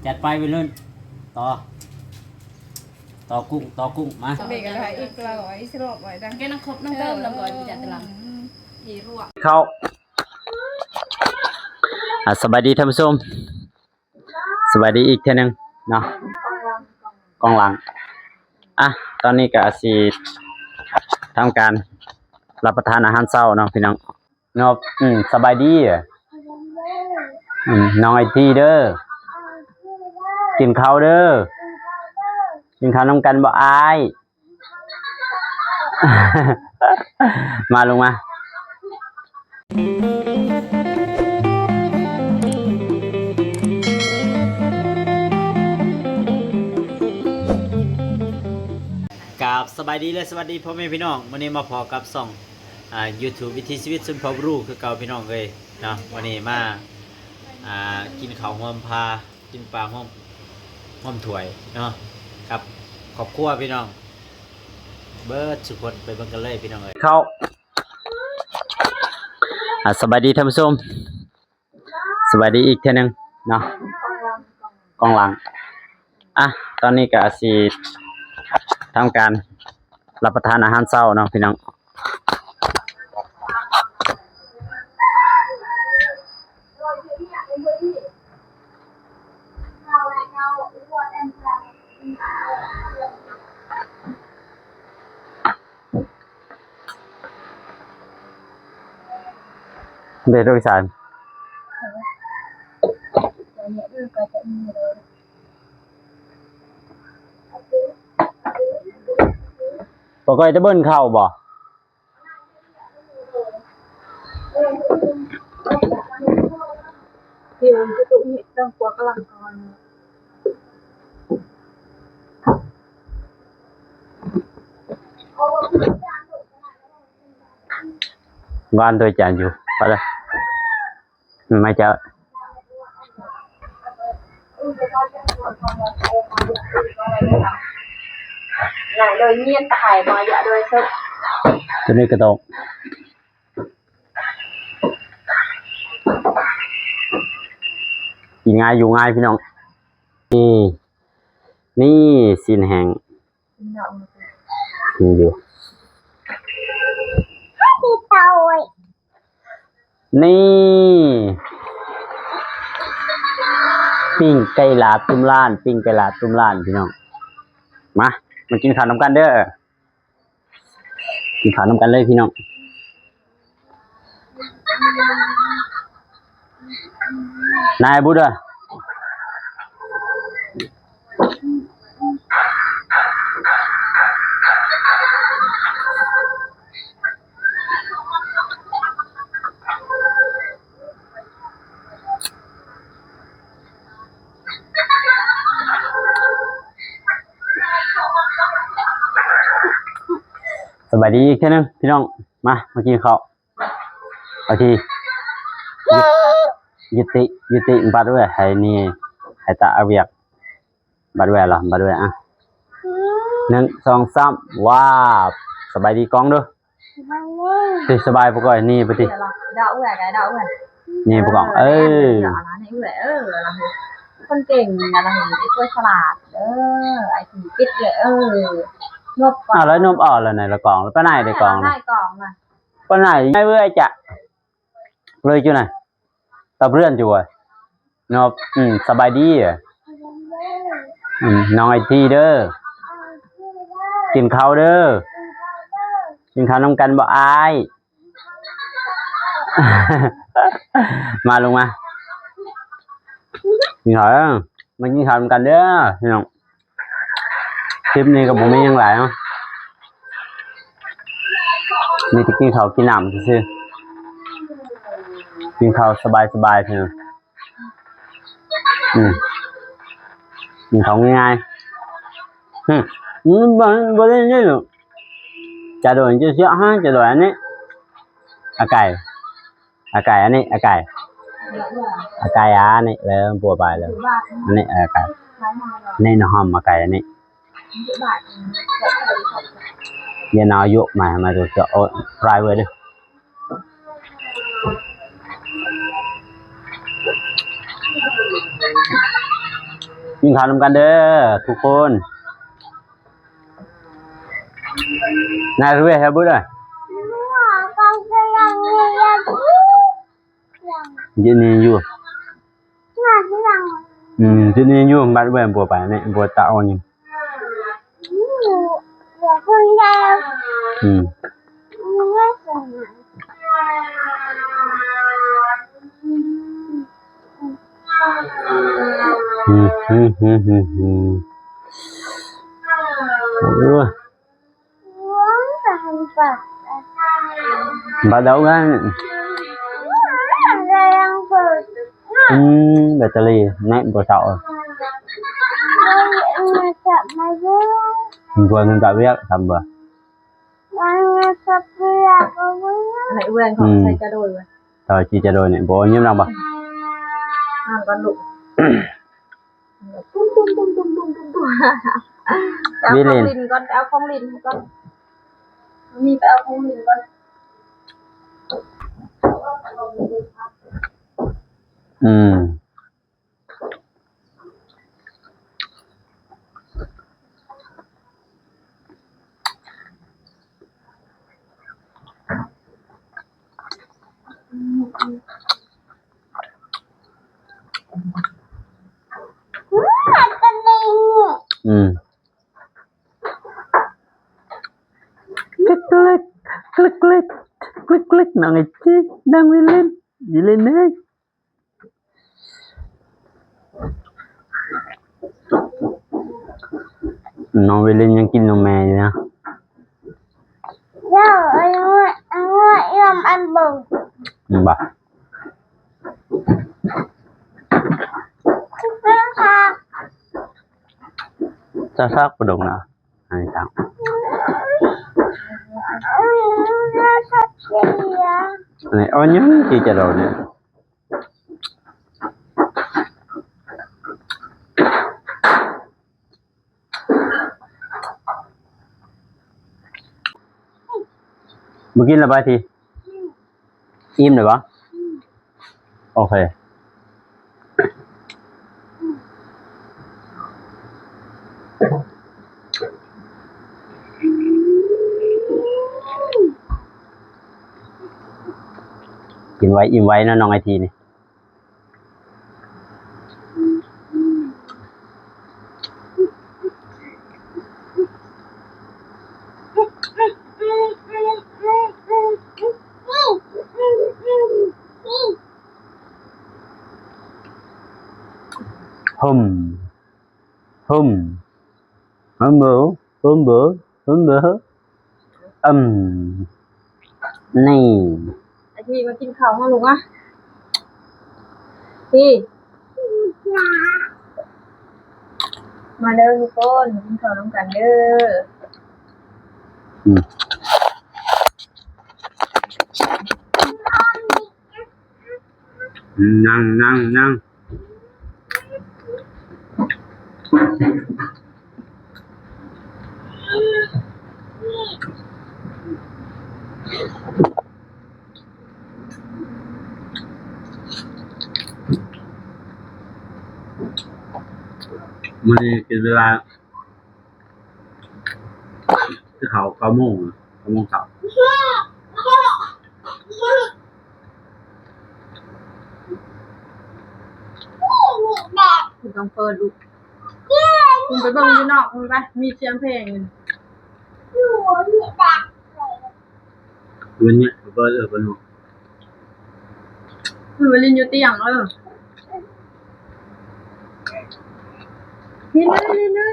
ຈັດໄປໄວລຸ້ນ ຕໍ່ ຕໍ່ກຸ້ງ ຕໍ່ກຸ້ງ ມາ ເບກກະໄດ້ອີກແລ້ວ ອີກສອບໄວ້ດັງ ແກນຳຄົບນຳເຕີມນຳກ່ອນ ຈັດຕະລາງ ເຂົ້າ ອ່າ ສະບາຍດີທ່ານຜູ້ຊົມ ສະບາຍດີອີກເທື່ອໜຶ່ງເນາະ ກ້ອງຫຼັງ ອ່ະ ຕອນນີ້ກະຊິທຳການຮັບປະທານອາຫານເຊົ້າເນາະພີ່ນ້ອງ. ເນາະ ອືມ ສະບາຍດີ ອືມ ນ້ອງໄອທີເດີ ກິນເຂົ້າເດີ ກິນເຂົ້ານຳກັນບໍ່ອ້າຍ ມາ ລົງມາ. ກາບສະບາຍດີ ແລະ ສະຫວັດດີພໍ່ແມ່ພີ່ນ້ອງ ມື້ນີ້ມາພໍ້ກັບຊ່ອງ ອ່າ ຢູທູບ ວິຖີຊີວິດຊົນເຜົ່າບຣູຄືເກົ່າພີ່ນ້ອງເອີຍເນາະ. ມື້ນີ້ມາ ອ່າ ກິນເຂົ້າຮ່ວມພາ ກິນປາຮ່ວມ ຮ່ວມຖ້ວຍເນາະ ກັບຄອບຄົວພີ່ນ້ອງ ເບິດສູ່ຄົນ ໄປເບິ່ງກັນເລີຍພີ່ນ້ອງເອີຍ ເຂົ້າ ອ່າ ສະບາຍດີທ່ານຜູ້ຊົມ ສະບາຍດີອີກເທື່ອໜຶ່ງເນາະ ກ້ອງຫຼັງ ອ່ະ ຕອນນີ້ກະຊິທຳການຮັບປະທານອາຫານເຊົ້າເນາະພີ່ນ້ອງ. ເດໂດຍສານ ບໍ່ຄ່ອຍໄດ້ເບິ່ງເຂົ້າບໍ່? ວານໂດຍຈານຢູ່ ໄປເລີຍ ມາເຈົ້າ ໂຕນີ້ກະຕ້ອງ ກິນງ່າຍຢູ່ງ່າຍພີ່ນ້ອງ. ນີ້ ນີ້ ຊີ້ນແຫ້ງ ກິນຢູ່ ນີ້ ປີ້ງໄກ່ຫຼາດຕຸ້ມລ້ານ ປີ້ງໄກ່ຫຼາດຕຸ້ມລ້ານພີ່ນ້ອງ. ມາ ມາກິນເຂົ້ານຳກັນເດີ. ກິນເຂົ້ານຳກັນເລີຍພີ່ນ້ອງ ນາຍບຸດເດີ. ສະບາຍດີອີກເທື່ອໜຶ່ງພີ່ນ້ອງ ມາ ມາກິນເຂົ້າ ໂອເຄ ຢຸດຕິ ຢຸດຕິ ບັດເອີຍ ໃຫ້ນີ້ ໃຫ້ຕາເອົາວຽກ ບັດເອີຍລະ ບັດເອີຍ ອ່ະ ໜຶ່ງ ສອງ ສາມ ວາບ ສະບາຍດີກ້ອງເດີ. ຕິ ສະບາຍບໍ່? ນີ້ ບໍ່ຕິ ນີ້ບໍ່ກ້ອງ ເອີ ຄົນເກັ່ງ ອະໄລ ໄອ້ຕົວສະຫຼາດ ເອີ ໄອ້ທີ່ປິດເອີ ນົບ ອ້າວ ແລ້ວນົບອອກແລ້ວນະ ລະກ້ອງ ແລ້ວໄປໄໜເດກ້ອງ ໄປໄໜ ໄປໄໜ ໄປເອີຍຈະ ເລີຍຢູ່ນະ ຕາເພື່ອນຢູ່ເນາະ ອືມ ສະບາຍດີ ອືມ ນ້ອງໄອທີເດີ ກິນເຂົ້າເດີ ກິນເຂົ້ານຳກັນບໍ່ອ້າຍ ມາ ລົງມາ ກິນເຂົ້າເດີ ມາກິນເຂົ້ານຳກັນເດີພີ່ນ້ອງ. ຄລິບນີ້ກະບໍ່ມີຫຍັງຫຼາຍເນາະ ມີແຕ່ກິນເຂົ້າກິນນ້ຳຊື່ໆ ກິນເຂົ້າສະບາຍໆ ພີ່ນ້ອງ ອືມ ກິນເຂົ້າງ່າຍໆ ອືມ ບໍ່ ບໍ່ໄດ້ນີ້ ຈະໂດນ ຈະເສຍຫາ ຈະໂດນອັນນີ້ ອາໄກ່ ອາໄກ່ ອັນນີ້ ອາໄກ່ ອາໄກ່ ອັນນີ້ ເລີ່ມປົວໄປເລີຍ ອັນນີ້ ອາໄກ່ ນີ້ ນ້ຳຫອມ ອາໄກ່ ອັນນີ້ ຢ່າໜາວໂຍກມາ ມາດູເຈາະ ໂອ້ຍ ປາຍເວີຍເດີ. ກິນເຂົ້ານຳກັນເດີທຸກຄົນ. ນາຍເວຍ ເຮັດບຸດເດີ. ເຢັນນີ້ຢູ່ ອືມ ເຢັນນີ້ຢູ່ ບັດເວຍ ບົວໄປນີ້ ບົວຕາອ່ອນຢູ່. ອືມ ອືມ ໂອ້ຍ ບັດເອົາກັນ ອືມ ແບັດເຕີຣີແນ່ ບໍ່ເຊົາ ບໍ່ທັນຈະວຽກ ທຳບໍ່ ໃນເອື້ອນຂອງ ອືມ ໃສ່ຈະໂດຍ ເຈົ້າຊິຈະໂດຍນີ້ ບໍ່ຍິນນຳບໍ່ ນອນກ່ອນລູກ. ຕຸ້ມໆໆໆໆໆ ໄປເອົາຂອງຫຼິ້ນກ່ອນ ໄປເອົາຂອງຫຼິ້ນກ່ອນ ມີໄປເອົາຂອງຫຼິ້ນກ່ອນ. ອືມ ອືມ ກຶກໆ ກຶກໆ ກຶກໆ ນ້ອງໄອຈີ ນ້ອງວິລິນ ວິລິນເອີຍ. ນ້ອງວິລິນຍັງກິນນົມແມ່ຢູ່ນະ. ເຈົ້າ ອັນນີ້ ອັນນີ້ ອັນບໍ່ ແມ່ນບໍ່? ຊາກໆ ປະດົງນະ ອັນນີ້ຕາມ ອັນນີ້ ອັນນີ້ ອັນນີ້ ອັນນີ້ ອັນນີ້ ອັນນີ້ ບໍ່ກິນແລ້ວບໍ່ ທີ? ອີ່ມແລ້ວບໍ່? ໂອເຄ. ກິນໄວອີ່ມໄວເນາະ ນ້ອງໄອທີນີ້. ຫຶມ ຫຶມ ຫຶມ ຫຶມ ອືມ ນີ້ ໄອທີມາກິນເຂົ້າເຮົາລູກມາ ນີ້ ມາເດີທຸກຄົນ ມາກິນເຂົ້ານຳກັນເດີ. ອືມ ນັ່ງ ນັ່ງ ນັ່ງ. ມື້ນີ້ກິນເວລາ ຄືເຂົ້າເກົ້າໂມງ ເກົ້າໂມງເຊົ້າ. ບໍ່ຕ້ອງເປີດລູກ ຄຸນໄປເບິ່ງຢູ່ນອກພຸ້ນໄປ ມີສຽງເພງຢູ່. ຄືນນີ້ເປີດເອີ ເປີດລູກ ຄືໄປຫຼິ້ນຢູ່ຕຽງເອີ ນີ້ເລີຍ ນີ້ເລີຍ.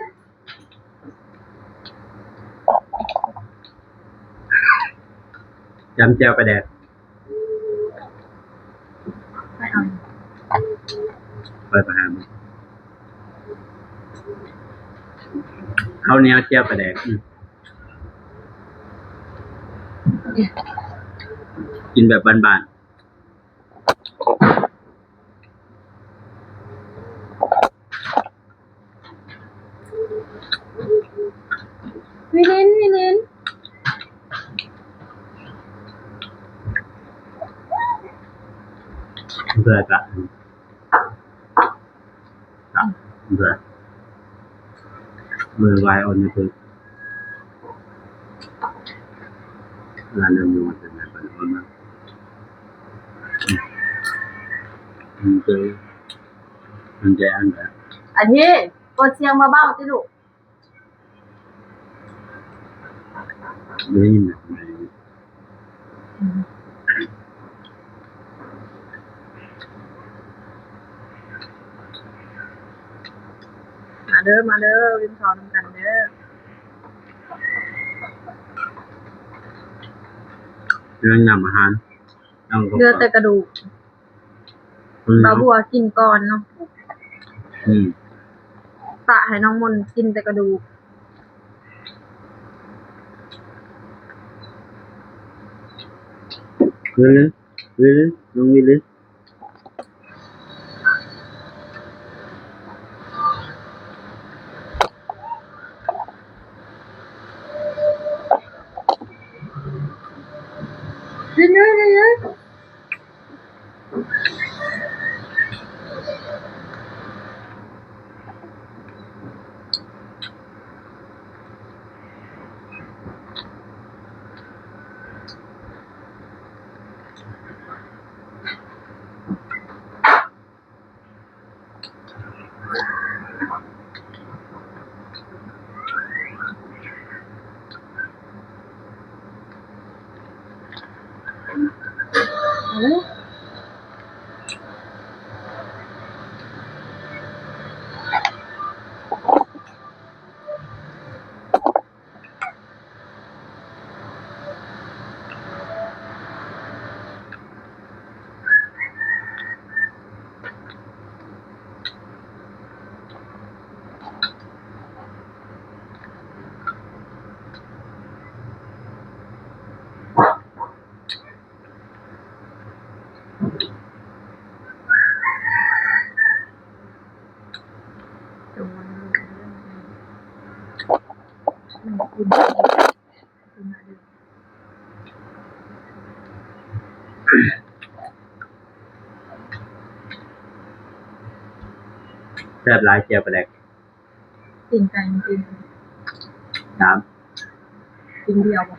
ຈຳແຈ່ວປາແດກ ໄປຫາ ເຂົ້າໜຽວແຈ່ວປາແດກ ອືມ ກິນແບບບ້ານໆ. ວິລິນ ວິລິນ ເບື່ອກະ ອືມ ເບື່ອ. ມື້ວາຍອອນໃນເພິ່ນ ລາວນຳມາເປັນແບບນັ້ນ ມັນເປັນ ມັນຈະອັນແບບ ອັນນີ້ ເປີດສຽງເບົາໆຕິລູກ. ໄດ້ຍິນແບບໃໝ່. ມາເດີ ມາເດີ ກິນເຂົ້ານຳກັນເດີ. ເລື່ອງນຳອາຫານ ເຫຼືອແຕ່ກະດູກ. ບໍ່າບົວກິນກ່ອນເນາະ. ອືມ ປະໃຫ້ນ້ອງມົນກິນແຕ່ກະດູກ. ວິລິນ ວິລິນ ນ້ອງວິລິນ. ແຊບຫຼາຍ ແຈ່ວປາແດກ. ຕີນໄກ່ມັນຕີນ ສາມ ຕີນດຽວບໍ່?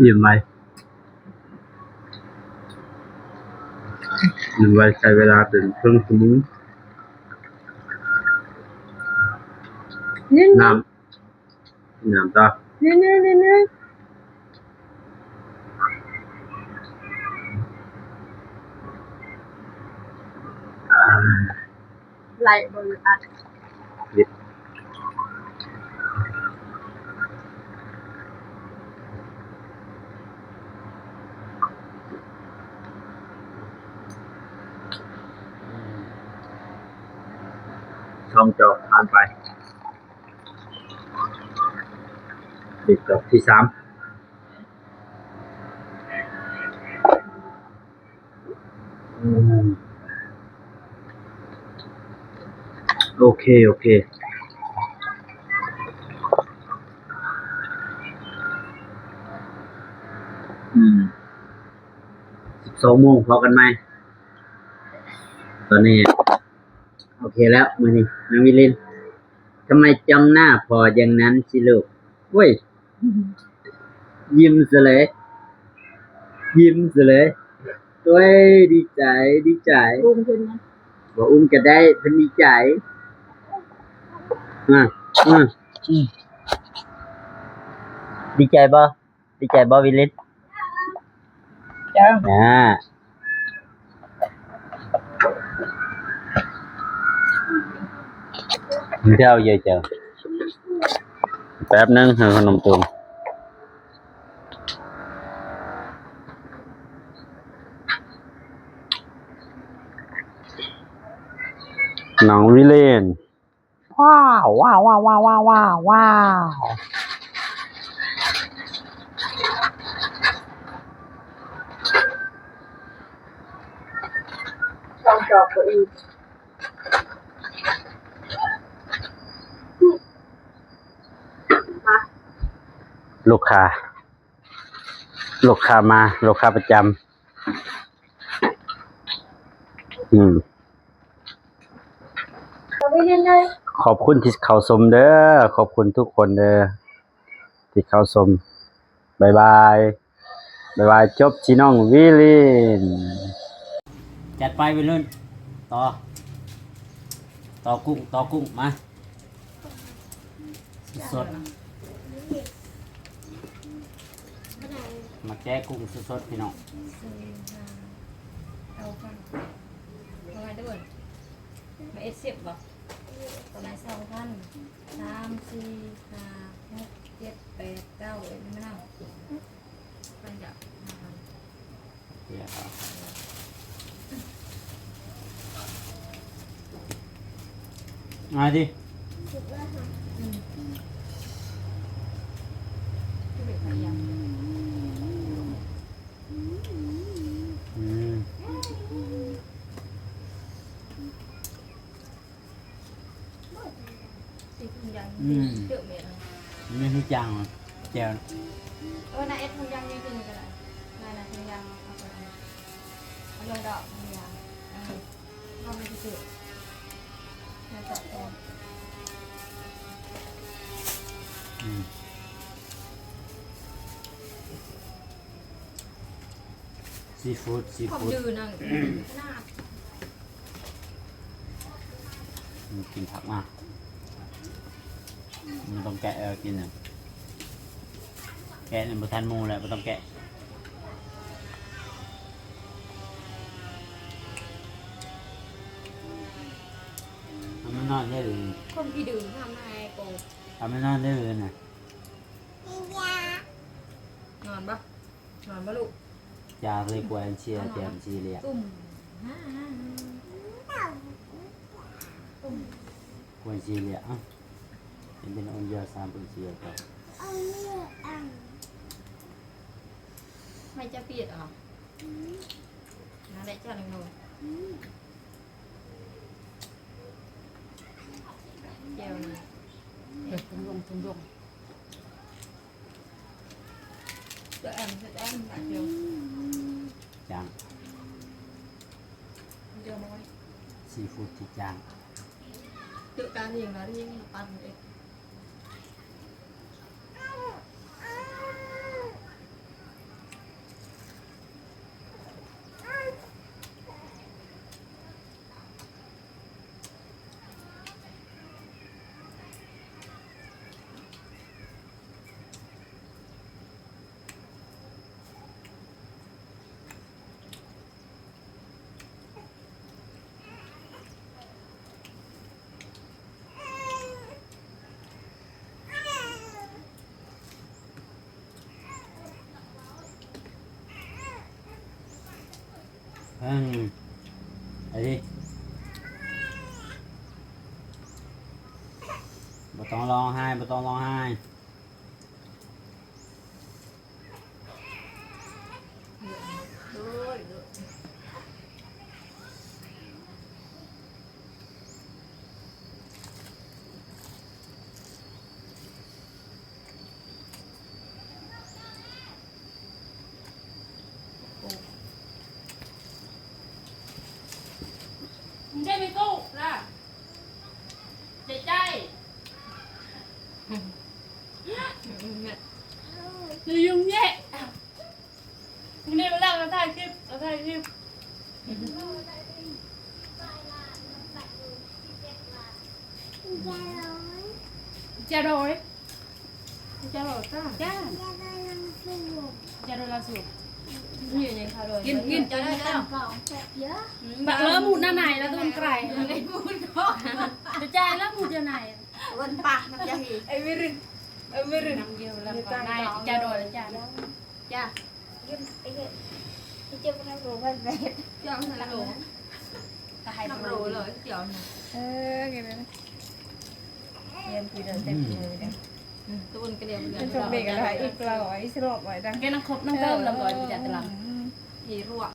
ອີ່ມໄວ ອີ່ມໄວ ໃຊ້ເວລາເປັນເຄິ່ງຊົ່ວໂມງ. ນີ້ ນ້ຳ ນ້ຳຕາ ນີ້ໆໆໆ ໄລ່ບໍ່ ຫຼື ອັດ? ສອງຈອກຜ່ານໄປ. ເປັນຈອກທີສາມ. ອືມ ໂອເຄ ໂອເຄ ອືມ ສິບສອງໂມງພໍ້ກັນໃໝ່. ຕອນນີ້ ໂອເຄແລ້ວ ມື້ນີ້ ນ້ອງວິລິນ ທຳໄມຈ້ອງໜ້າພໍ່ຢ່າງນັ້ນຊິລູກ? ໂອ້ຍ ຍິ້ມຊະເລີຍ ຍິ້ມຊະເລີຍ. ໂອ້ຍ ດີໃຈ ດີໃຈ. ອຸ້ມເພິ່ນນະ ບໍ່ອຸ້ມກະໄດ້ ເພິ່ນດີໃຈ. ອາ ອາ ອືມ ດີໃຈບໍ່? ດີໃຈບໍ່ ວິລິດ? ຈ້າ ອາ. ດຽວເຢີເຈີ ແປັບໜຶ່ງ ໃຫ້ຂະໜົມຕຸງ ນ້ອງວິເລນ. ວ້າວ ວ້າວ ວ້າວ ວ້າວ ວ້າວ ວ້າວ ວ້າວ. ລູກຄ້າ ລູກຄ້າມາ ລູກຄ້າປະຈຳ. ອືມ ຂອບຄຸນທີ່ເຂົ້າຊົມເດີ ຂອບຄຸນທຸກຄົນເດີທີ່ເຂົ້າຊົມ. ບາຍບາຍ ບາຍບາຍ ຈົບທີ່ນ້ອງວິລິນ. ຈັດໄປໄວລຸ້ນ ຕໍ່ ຕໍ່ກຸ້ງ ຕໍ່ກຸ້ງ ມາ. ສົດໆ ມາແກະກຸ້ງສົດໆ ພີ່ນ້ອງ. ເອົາກ່ອນ ເອົາໄວ້ເດີ ມາເອັດສິບບໍ່? ປະມານສອງພັນ ສາມ ສີ່ ຫ້າ ຫົກ ເຈັດ ແປດ ເກົ້າ ເອັດ ມານຳ. ເອົາໄປເດີ ມາເອົາ ເອົາດີ ອືມ ອືມ ອືມ ເອີ ນີ້ຄືຈາງແຈ່ວ ເອີ ນາເອັດຖົງຢາງນີ້ຄືນີ້ກໍໄດ້ ນາ ນາຖົງຢາງ ເອົາໄປ ເອົາລົງດອກຖົງຢາງ ເອີ ເອົາໄປຊື່ໆ ນາຈອດກ່ອນ ອືມ ຊີຟູດ ຊີຟູດ ຄວາມດືນະ ຂະໜາດ. ກິນຜັກມາ ມັນຕ້ອງແກະເອົາກິນນະ ແກະນີ້ບໍ່ທັນໝູ່ແລ້ວ ບໍ່ຕ້ອງແກະ. ເອົາມານອນເດີ ຄົນຂີ້ດື້ທຳໃຫ້ໂກ ເອົາມານອນເດີນະ ນອນບໍ່? ນອນບໍ່ລູກ? ຈາເລີຍກວນເຊຍແຈມຊີເລຍ ຕຸ້ມ ຕຸ້ມ ກວນຊີເລຍ ເປັນ ເປັນອົນເຍຍສາມເປັນຊີເລຍກໍ ໃຫ້ຈະປິດອອກ ນັ້ນແຫຼະ ຈາໜຶ່ງໂລ ແຈ່ວນີ້ ເອີ ທຸ່ມລົງ ທຸ່ມລົງ. ຈາງ ຊີຟູດທີ່ຈາງ.ເອີ ອັນນີ້ ບໍ່ຕ້ອງຮ້ອງໄຫ້ ບໍ່ຕ້ອງຮ້ອງໄຫ້. ໃຈໄໝຕູ້ລະ ໃຈ ໃຈ ຈະຍຸ່ງແຍະ. ມື້ນີ້ມາແລ້ວ ລາວຖ່າຍຄລິບ ລາວຖ່າຍຄລິບ. ຈະໂດຍ ຈະໂດຍ ຈ້າ ຈ້າ ຈະໂດຍລາວສູບ ມີຫຍັງຄະໂດຍ ກິນ ກິນ ຈະໂດຍ ເອີ ໝູດໜ້າໃນລະໂດນໄກ ຈະຈ່າຍລະໝູດໜ້າໃນ. ເອີ້ນປາກນ້ຳຢາຮີ ໄອ້ວິຣຶ ໄອ້ວິຣຶ ນ້ຳດຽວແລ້ວກໍໄດ້ ຈາໂດຍ ຈາ ຈາ ເກັບ ເກັບ ເກັບນ້ຳໂຫຼໄວ້ແບບ ຈາໃສ່ໂຫຼ ກໍໃຫ້ນ້ຳໂຫຼເລີຍ ດຽວນີ້ ເອີ ເກັບໄວ້ ຕຽມທີ່ເດີນເຕັມເລີຍເດ້ ອືມ ຕູນກໍດຽວ ເປັນຊົງເດັກອະໄລອີກລາວ ອີກສະຫຼອບໄວ້ດັງ ແກນຳຄົບນຳເຕີມນຳກໍຈະຕະລຳ ອືມ ອີຣວກ